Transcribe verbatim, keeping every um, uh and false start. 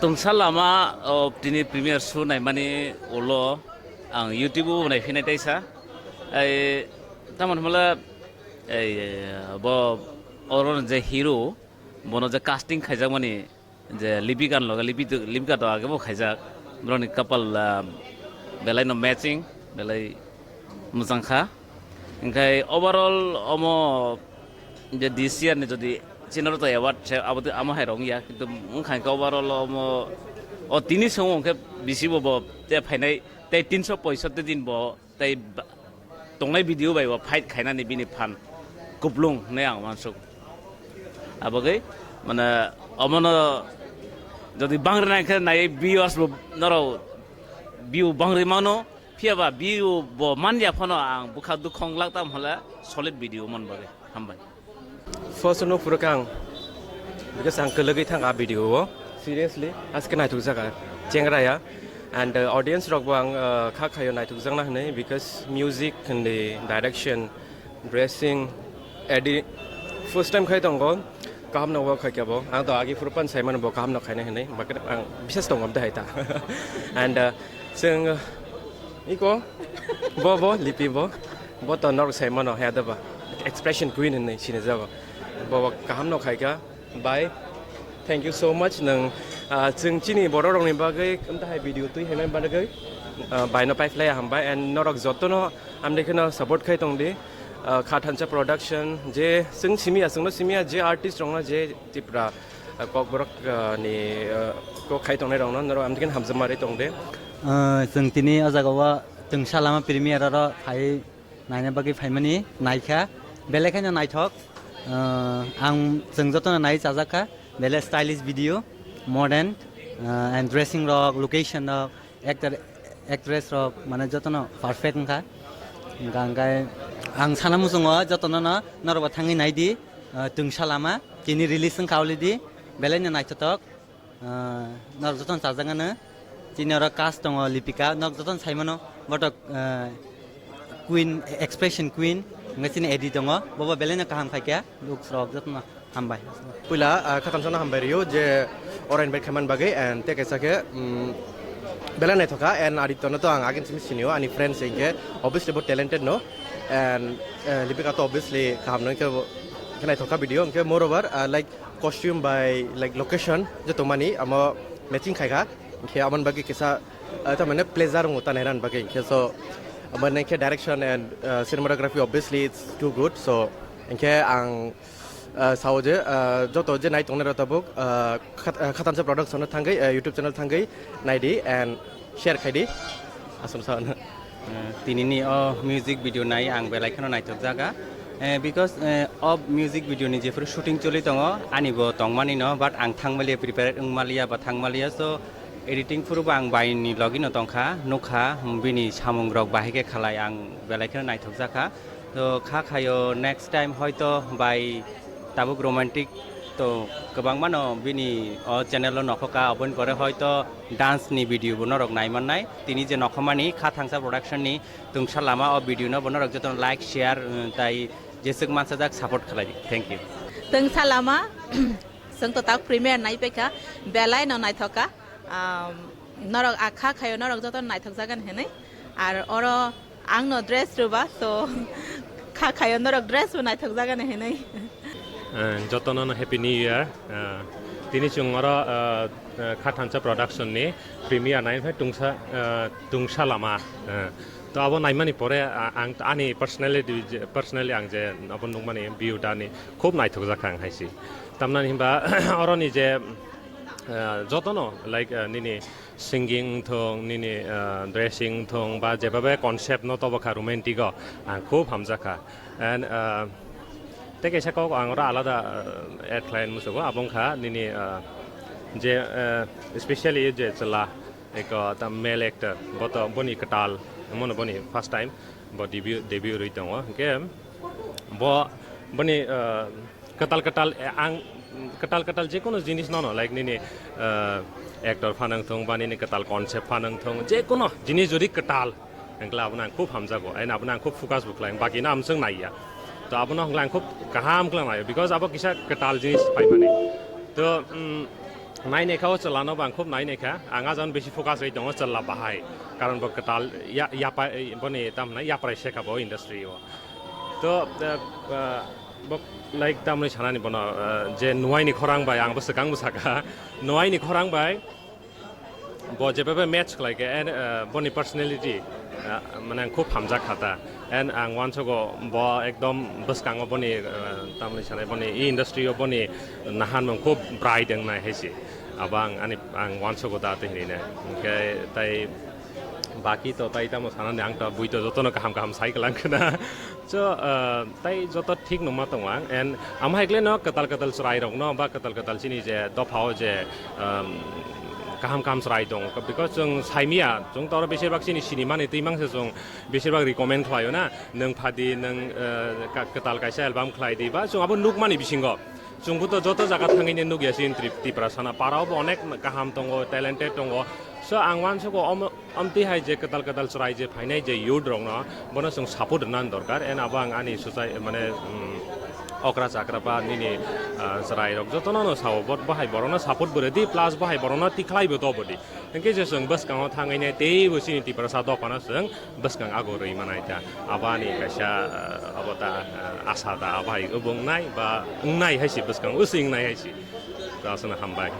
Tungsa lama o tini premiere show naimani ulo ang YouTube o naiphinai taisa. Ai tamon hwnla ei bo oro je hero bono je casting khaijakmani je Lipika loge Lipi-, Lipika to age bo khaijak, boroni kapal ah, belai no matching, belai mwchang kha. Hinkhe overall omo je this year ni jodi Chinaro to award se abo to amo hai rong ya, kintu wngkha hinkhe overall omo o tini song hinkhe bisi bo bo te phainai tei tinso poisotti din bo tei ba-, tongnai video bai bo fight khainani bini phan kuplung hinwi ang uansuk. Abagwi mane omono jodi bangri nai khe nai viewers bo norok view bangri mano, phiya ba view bo man ya phano ang bwkha dukhong glak tam hole solid video man bagwi. Hambai. First no phuru kang, because ang kwlwgwi thang a video o. Seriously, aske naithok jaga chengra ya. And uh, audience rok bo ang uh, kha khayo naithok jakna hwnwi, because music and the direction, dressing, edit, first time khai tongo, kaham no wo khai kebo. Ang to agi phuru pan sai mano bo kaham no khaina hwnwi, bakhe ang bisas tongo amte hai ta. And uh, chwng uh, iko bo bo Lipi bo bo to norok sai mano hai da ba, expression queen hwnwi sini jago. Bo bo kaham no khai ka. Bye. Thank you so much. Nang ah, chwng chini borok rokni bagwi amta hai video twi hai bagwi ah, baino paiphlai hambai, and norok jotono amni kheno support khai tong di. Ah, Kha Thansa Production je chwng simiya, chwngno simiya je artist rokno je Tipra ah, Kokborok ah, ni ah, kok khai tongnai rokno norok amni kheno hamjak mari tong di. Ah, chwng tini o jaga o Tungsa Lama premiere oro phai naina bagwi phaimani naikha, belai kheno naithok. Ah, ang chwng jotono nai chajakha, belai stylish video, modern, ah, and dressing rok, location rok, actor, actress rok mane jotono perfect wngkha. Hwnkha hwnkhe ang sana muchungo jotono no norokbo thangwi naidi, ah, Tungsa Lama tini release wngkha already, belai no naithotok. Ah, norok jotono chajakgano. Chini oro cast tongo Lipika, norok jotono saimano, botok ah, queen, expression queen, hwnkhe chini Edi tongo, bobo belai no kaham khaikha, looks rok jotono hambai. Puila ah, kha thansa no hambai rio je oro invite khaimani bagwi, and tei kaisa khe mm, belai naithokha, and Aditya no to ang agin simi sinio, ani friend se hinkhe obviously bo talented no, and eh, Lipika to obviously kaham no hinkhe bo khe naithokha video, hinkhe moreover ah, like costume by like location je tongmani amo matching khaikha, hinkhe aboni bagwi kisa ah, tamani pleasure wngo ta nairan bagwi, hinkhe so aboni hinkhe direction and ah, cinematography obviously it's too good, so hinkhe ang ah, sao je ah, joto je nai tongnai rok tabuk ah, Khat-, ah, Kha Thansa Production no thangwi ah, YouTube channel thangwi naidi and share khaidi, aswk sao. Eh, tinini o music video nai ang belai kheno naithok jaga. Eh, because eh, o music video ni jephuru shooting choli tongo, ani bo tongmani no, but ang thangmaliya, prepared wngmaliya ba thangmaliya, so editing phuru bo ang bai ni logi no tongkha, nukha, hmm, bini samung rok bahai khe khalai ang belai kheno naithok jakha. To kha khayo next time hoito bai tabuk romantic to kwbangma no bini o channel o nokhoka, oboni pore hoito dance ni video bo norok nai mannai. Tini je nokhomani Kha Thangsa Production ni Tungsa Lama o video no bo norok jotono like, share, um, tai jeswk mansajak support khlai di. Thank you. Tungsa Lama, chwng to tak premiere nai paikha, belai no naithoka. Um, norok a kha khayo norok jotono naithok jagan hinwi. Ar oro ang no dress rwba, so kha khayo norok dress bo naithok jagan hinwi. Eh, jotono no Happy New Year. Eh, tini chwng oro, eh, eh, Kha Thansa Production ni premiere nai phai Tungsa, eh, Tungsa Lama. Eh, to abo naimani pore, ah, ang ani personally, personally ang je abo nukmani view ta ani khub naithok jakha ang hai si. Tamnani himba oroni je, eh, jotono like, eh, nini singing wngthong, nini, ah, dressing wngthong, ba jebabe concept no tobo kha romantic o, ang khub hamjak kha. And, ah, tei kaisa kok ang oro alada, ah, add khlai musugo, abo wngkha nini, ah, je, ah, specially je chwla, eko ta male actor, bo to boni kwtal, omono boni first time bo debut, debut rwi tongo. Hwnkhe bo, boni, ah, kwtal kwtal, eh, ang kwtal kwtal je kono jinis nono, like nini, ah, actor phanang thung ba nini kwtal concept phanang thung, je kono jinis jodi kwtal, hwnkhe abono ang khub hamjago, and abono ang khub focus bo khlai, baki no amswng naiya. To abono hwnkhe ang khub kaham khlai naio, because abo kisa kwtal jinis paimani. To, mm, Nainai kha o chwla no bo ang khub nainai kha. Ang a jang bisi focus ri tongo chwla bahai. Karon bo kwtal ya, yapa, boni tam hwnai yaprai se kha bo industry o. To, eh, eh, bo like tamni sanani bono, eh, je nuaini khorang bai ang bo swkang bo saka. Nuaini khorang bai bo jebabe match khlai khe, and, eh, boni personality, eh, mane ang khub hamjak kha ta. And ang uansogo bo ekdom bwskango boni, eh, tamni sanai boni e industry o boni nahan mung khub bright wngnai hai se. Abo ang ani, ang uansogo da tei hinwi nai. Hwnkhe tai baki to tai tamo sanani ang to bui to jotono kaham kaham sai kwlang khna. So, ah, tai joto thik nungma tongo ang. And amo hai khlai no kwtal kwtal chwrai rok no ba kwtal kwtal chini je dopha o je, um, kaham kaham chwrai tongo. Because chwng saimia, chwng to oro besir bak chini sinimani twi mang se chwng besir bak recommend khlaio na. Nwng phadi, nwng, eh, ka-, kwtal kaisa album khlai di ba chwng abo nukmani bisingo. Chwngbo to joto jaga thangwi nukya chini Trip-, Tiprasa na. Para o bo onek kaham tongo, talented tongo. So ang uansogo omo, omtwi hai je kwtal kwtal chwrai je phainai je youth rokno, bono chwng support rwna dorkar. And abo ang ani sochai-, mane, mm, okra chakra ba nini, ah, chwrai rok jotono no sao, bo, bo hai borokno support bo rwdi, plus bo hai borokno tikhlai bo to bo di. Hwnkhe je chwng bwskango thangwi nai teibo chini Tiprasa dophano chwng bwskang ago rwi manai ta. Abo ani kaisa, ah, abo ta, ah, asa da, abo hai obo wngnai ba wngnai hai se bwskang, usi wngnai hai se. To aswkno hambai.